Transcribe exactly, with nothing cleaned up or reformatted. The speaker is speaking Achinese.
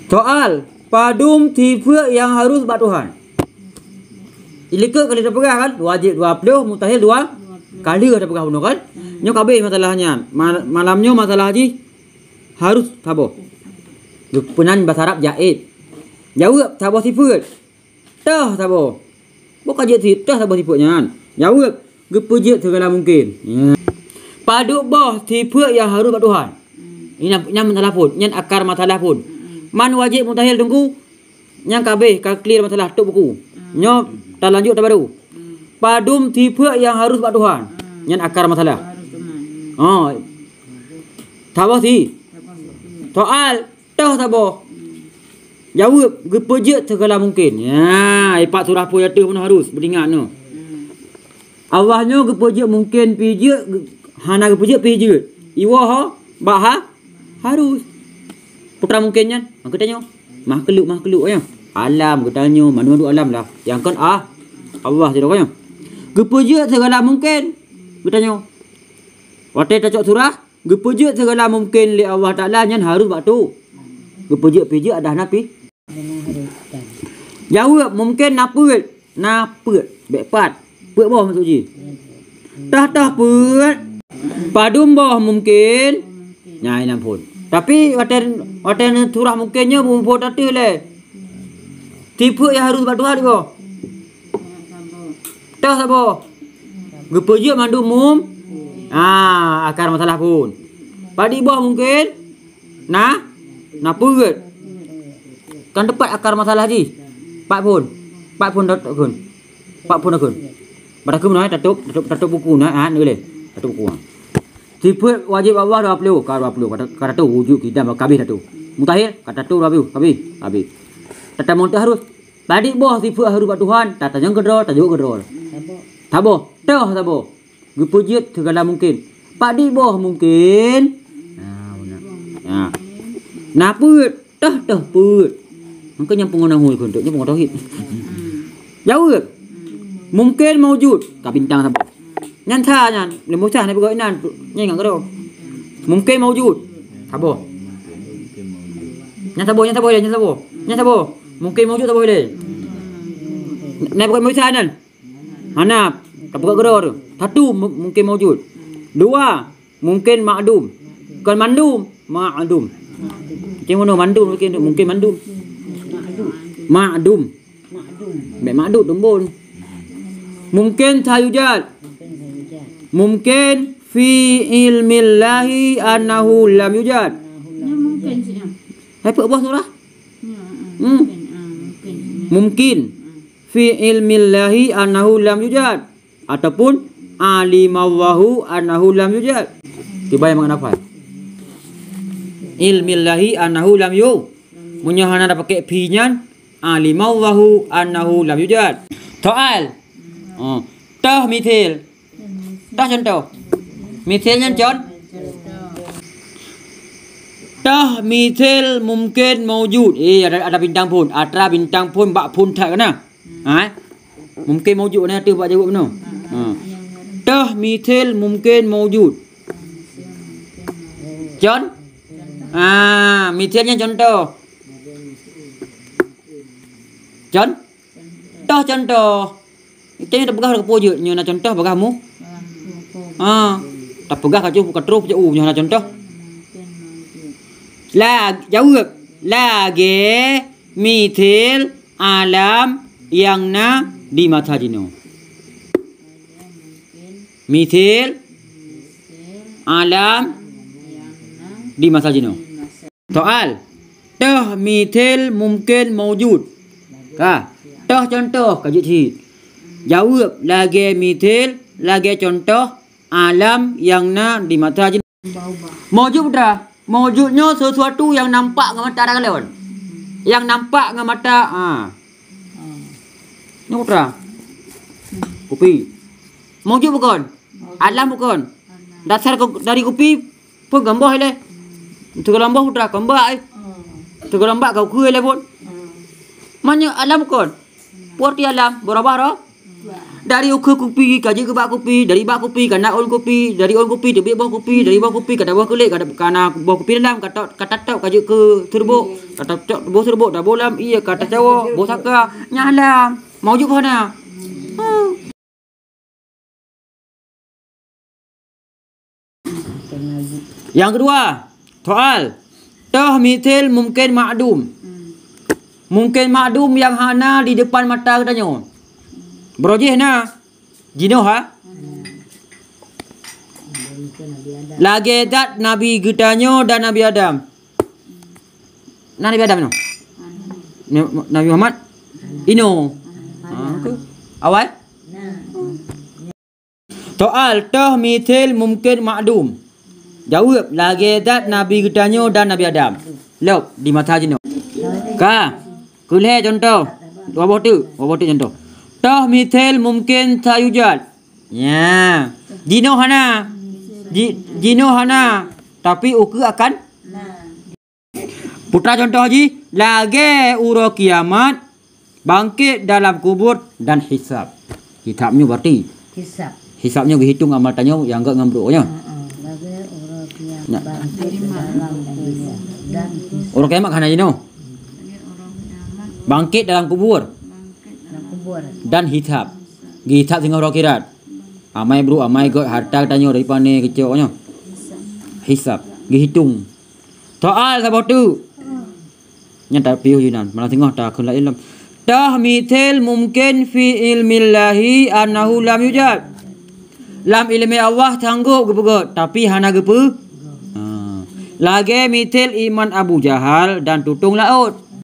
Soal, padum sifeuet nyang harus bak Tuhan? Ilikot kali tapeugah kan, wajéb dua ploh, mustahil dua kali tapeugah bunoe kan. Nyoe ka abéh masalah nyan. Ma-, malam nyoe masalah jih harus saboh. Geupeunan bahasa Arab jaiz. Jaweueb saboh sifeuet. Toh saboh. Boh ka jeuet si-, toh saboh sifeuet nyan. Jaweueb, geupeujeuet sigala mungken. Ya. Padum boh sifeuet nyang harus bak Tuhan? Nyan, nyan masalah phon, nyan akar masalah phon. Man wajéb mustahil teungku, nyan ka abéh, ka clear masalah, tutup buku. Nyoe talanjut tabaru. Padum sifeuet nyang harus bak Tuhan? Nyan akar masalah. Oh. Saboh si. Soal, toh saboh. Jaweueb, geupeujeuet sigala mungken. Ya, ipat surah phon ateueh pun harus beuingat nyoe. Allah nyoe geupeujeuet mungken pih jeuet, geu-, hana geupeujeuet pih jeuet. Iwoe ho, bak ha, harus. Peue mungken nyan? Makeutanyoe. Makhluk-makhluk nyan. Alam geutanyoe, mandum alam lah. Nyang kon ah, Allah sidroe nyoe. Geupeujeuet sigala mungken geutanyoe. Watée tacok surah, geupeujeuet sigala mungken lé Allah Taala nyan harus bak tu. Geupeujeuet pih jeuet adak na pih. Jaweueb, mungken na peuet. Na peuet, bék pat. Peuet boh maksud jih. Tah-tah peuet. Padum boh mungken? Nyan inan phon. Tapi watée, watée surah mungken nyoe buphon ateueh lé. Sifeuet nyang harus bak Tuhan boh. Toh saboh. Geupeujeuet mandum mum-, ah, akar masalah phon. Padum boh mungken? Na? Na peuet. Kan teupat akar masalah jih. Pat phon. Pat phon dat-, phon. Pat phon akun. Bak takheun meunan, eh, tatup, tatup, tatup buku na, ah, ni boleh. Tatup buku, ah. Sifeuet wajéb Allah dua ploh, ka dua ploh, ka ta-, ka tatup wujud, qidam, ka abéh tatup. Mustahil, ka tatup dua ploh, ka abéh, ka abéh. Tatamoe teuh harus. Padum boh sifeuet harus bak Tuhan, tatanyong keudroe, tajaweueb keudroe. Saboh. Toh saboh. Geupeujeuet sigala mungken. Padum boh mungken? Na, beuna. Na. Na peuet, toh, toh peuet. Maka nyang peungoh nahwu keu nyoe, nyang peungoh tauhid. Jaweueb. Mungken maujud, ka bintang saboh. Nyan sa nyan, lé Musa na peugot inan, nyan ingat keudroe. Mungken maujud. Saboh. Nyan saboh, nyan saboh, nyan saboh. Nyan saboh. Mungken maujud saboh lé. Na peugot Musa nyan. Hana, tapeugah keudroe tu. Satu, mu-, mungken maujud. Dua, mungken ma'dum. Kon mandum, ma'dum. Macam mana mandum mungken, mungken mandum. Ma'dum. Bék ma'dum tumbon. Mungken sayujad. Mungken fi ilmillahi annahu lam yujad. Nyan mungken sih, nyan. Hai peuet boh surah? Nyan, ah, hmm. Mungken, ah, mungken sih, nyan. Mungkin. Ah. Fi ilmillahi annahu lam yujad, ataupun alimallahu annahu lam yujad. Kiban nyang hafal. Ilmillahi annahu lam yu-, meunyoe hana tapakai fi nyan, alimallahu annahu lam yujad. Soal. Oh. Toh mithil. Toh contoh. Mithil nyan con-, toh mithil mungkin maujud. Eh, ada, ada bintang phon. Atra bintang phon bak phon that kana. Ha? Mungkin maujud na teuh bak jaweueb nyoe. Ha. Toh mithil mungkin maujud. Con? Ah, mithil nyan contoh. Con? Toh contoh. Itu nyoe tapeugah ka peue jeuet, nyoe na contoh peugah mu. Ha. Tapeugah ka jeuet ka troh peue jeuet, nyoe na contoh. La, jaweueb. Lagée mithil alam nyang na di masa jinoe. Mithil alam di masa jinoe. Soal, toh mithil mungkin maujud. Ka, toh contoh ka jeuet cit. Jaweueb lagée mithil, lagée contoh alam nyang na di masa jinoe. Maujud putra, maujud nyoe sesuatu nyang nampak ngon mata takalon. Nyang nampak ngon mata, ha. Nyoe putra. Kupi. Maujud bukon? Alam bukon? Dasar ku-, dari kupi pun geumbôh ilée. Teugeulambah putra, keumbak, eh. Teugeulambah kau kue ilée pun. Manyang alam bukon? Poti alam, berubah roh? Dari ukeue kupi ka jeuet keu bak kupi, dari bak kupi ka na ôn kupi, dari ôn kupi teubiet boh kupi, dari boh kupi ka na boh kulét, ka na boh kupi dalam, ka tot, ka tatop ka jeuet keu seurubôk, ka tatop boh seurubôk, taboh lam ié, ka tacawoe boh saka, nyan lam. Maujud keu hana? Hmm. Nyang keudua, soal, toh mithil mungken makdum. Mungken makdum nyang hana di depan mata geutanyoe. Baroe jih na. Jinoe ha? Lagée that Nabi geutanyoe dan Nabi Adam. Na Nabi Adam inoe? Nabi Muhammad? Inoe. Ha, oke. Awai? Soal, toh mithil mungken makdum. Jaweueb, lagée that Nabi geutanyoe dan Nabi Adam. Lop, di masa jinoe. Ka. Keu lhée cuntoh. Dua boh teuk, dua boh teuk cuntoh. Toh mithil mungken sayujad. Nya. Jinoe hana. Ji-, jinoe hana. Tapi ukeue akan Putra cuntoh jih, lagée uroe kiamat, bangkét dalam kubur dan hisab. Hisab nyoe berarti Hisab. Hisab nyoe geuhitong amal tanyoe nyang gét ngon brôk nyoe. Heeh, lagée uroe kiamat. Nya. Bangkét dalam kubur dan hisab. Dan hisab. Uroe kiamat hana jinoe. Bangkét dalam kubur. Dalam kubur. Dan hisab. Geuhisab singoh uroe akhirat. Amai brôk, amai gét, harta tanyoe dari pane keucok nyoe. Hisab. Geuhitong. Soal saboh teuk. Nyan tapiôh jih nan, malah singoh takheun laén lom. Toh mithil mungken fi ilmillahi annahu lam yujad. Lam iéleumé Allah sanggob geupeugét, tapi hana geupeu-, ha. Lagée mithil iman Abu Jahal dan tutong laôt.